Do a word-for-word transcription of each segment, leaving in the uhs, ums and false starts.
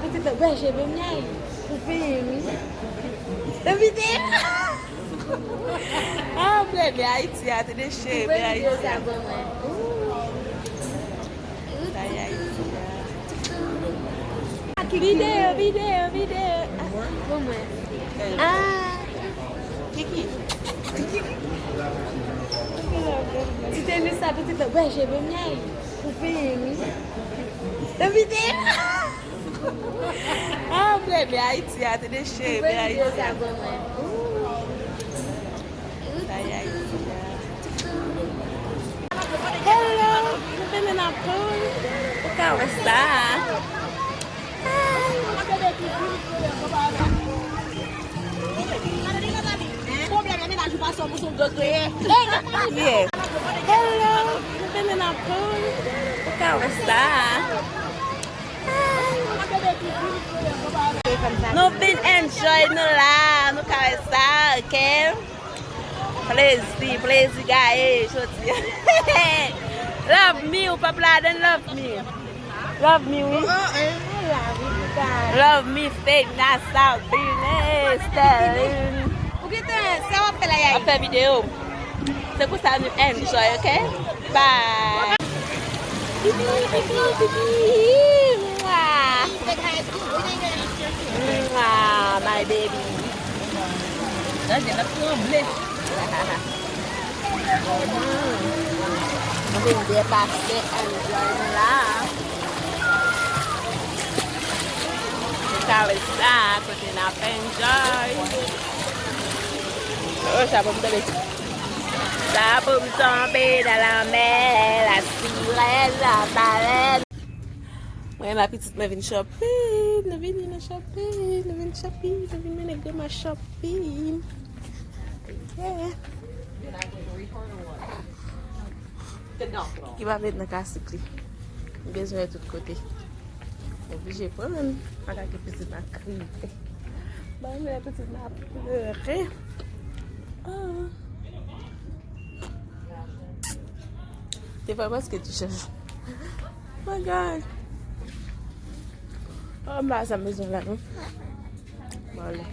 Pitit la, bwè je menm yay pou peye wi. Nan videyo. Ah, bwè men Ayiti a, tande cheri, men Ayiti a. Sa ye Ayiti a. Videyo, videyo, videyo. Ah, bon mwen. Ah. Kiki. Ti te li sa, pitit la, bwè je menm yay pou peye wi. Nan videyo. Ah, bwè men Ayiti a, tande cheri, men Ayiti a. Sa ye Ayiti a. Hello, nou vin nan poul. Ou ka wè sa. Pwoblèm nan mennaj ou pa sou moun sou dot tou ye. Yeah. Hello, nou vin nan poul. Ou ka wè sa. Nou vin enjoy nou la, nou ka wè sa, ok? Plezi, plezi gaye jodi a. Love me, ou pap ladan, love me. Love me, wi. Love me, Fedna, Sabine, Sterling. Ou gentan, sa w ap fè la, Yayi? Ap fè videyo. Se pou sa nou enjoy, ok? Bye. Bibi, bibi, bibi. Mwa. Mwa, my baby. Gade, l ap tranble. Nou vin depase enjoy nou la. Ou ka wè sa, kote n ap enjoy. Oh, sa pou m tonbe. Sa pou m tonbe nan lanmè, la sirèn, la balèn. Mwen, ma pitit mwen vin shopping, nou vini nan shopping, nou vin shopping, nou vin mennen granma shopping. Yeah. Ki pa met nan kasik li. M bezwen tout kote. Oblije pran, pa ka gen pitit nan kriye. Ba mwen pitit nan plere. Ah. Te fè paske ti chèz. My God. Oh, m pa sa m bezwen la, non. Bon, ale.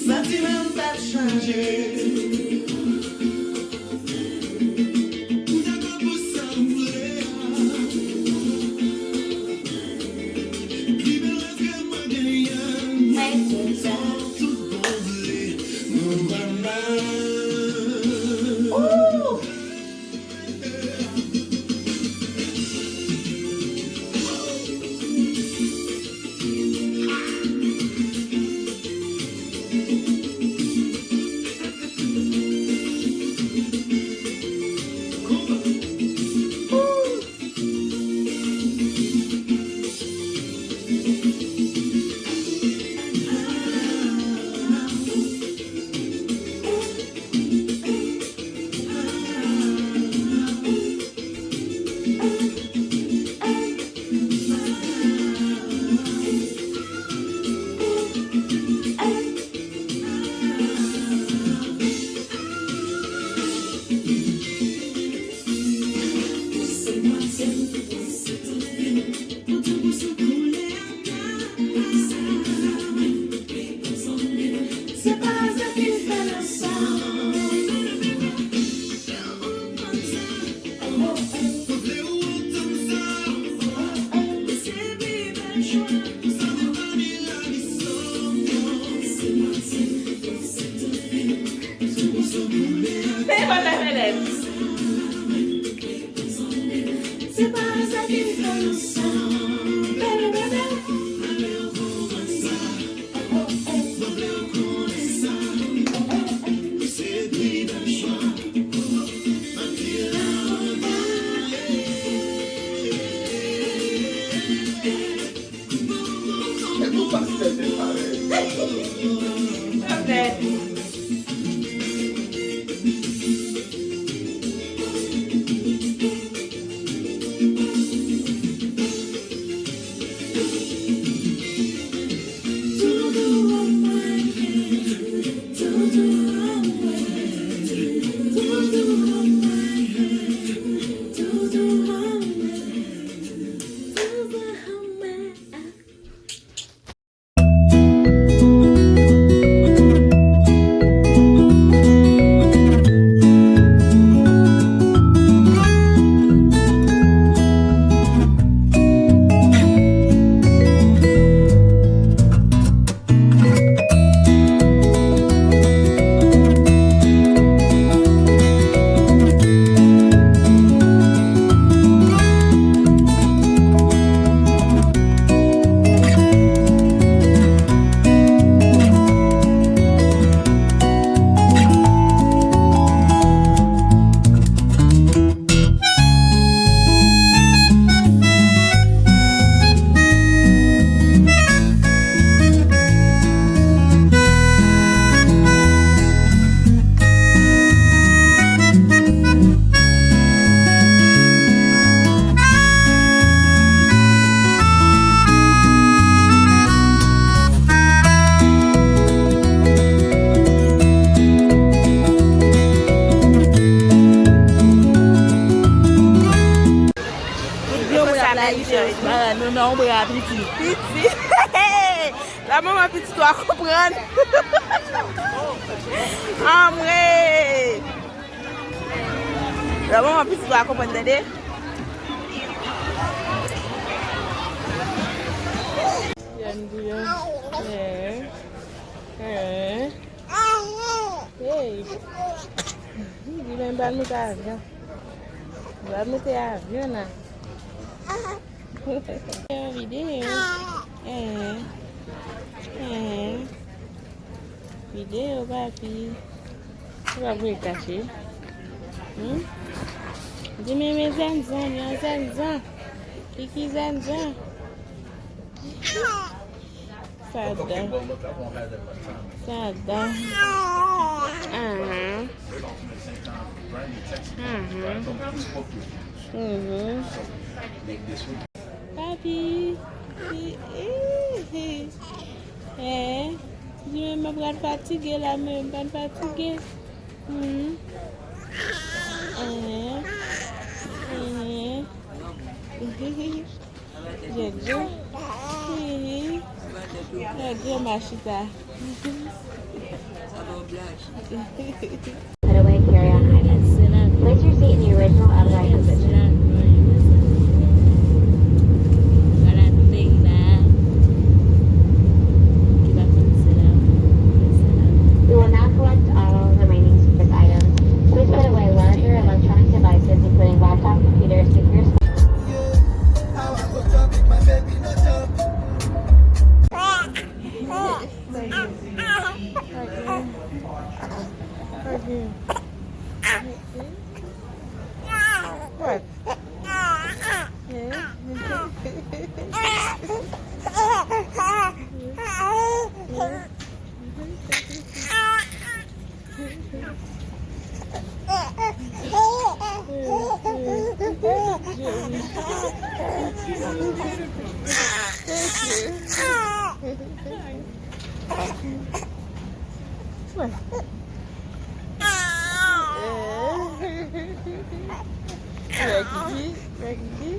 Santiman m p ap chanje. M dakò pou sa w vle a. Pi bèl rèv ke mwen genyen. Mwen kontan tout bon vre. Ooh! Tout granmoun ap la lichanj. Bagay, nou nan yon bra piti. Piti. La manman pitit ou a konprann. Anmwe. La manman pitit ou a konprann, tande. Jan di yo. Eh. Eh. Hey. Li menm pral moute avyon. Pral moute avyon la. Yon videyo. Eh. Eh. Videyo, papi. Ou pa vle kache. Hmm? Di men, men zènzan, men zènzan. Kiki zènzan. Sa dan. Sa dan. Ahan. Ahan. Mhm. Papi. Eh, eh, eh. Eh, di men mwen pral fatige la, men mwen pral fatige. Mhm. Eh, eh. Jèt je. Hihi. Jèt je, Machita. Cutaway carry-on items. Place your seat in the original upright position. We will now collect all remaining service items. Please put away larger electronic devices, including laptop computers, secure What? Reggae, reggae.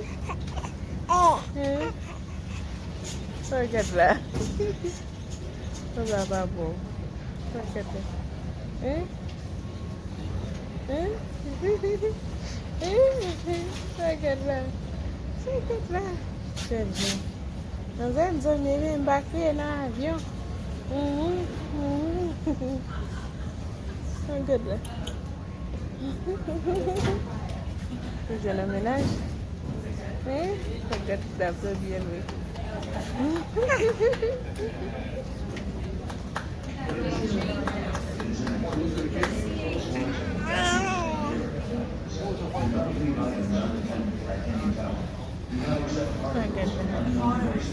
Reggae la. Sa pa bon. Sa gade. Hein? Hein? Hein? Sa gade la. Sa gade la. Jèn jan. Nan zòn zòn, men m pa kriye nan avyon. Mhm, mhm. Sa gade la. Ou jwenn nan mennaj? Hein? Sa gade la, byen vre. Sa gade la.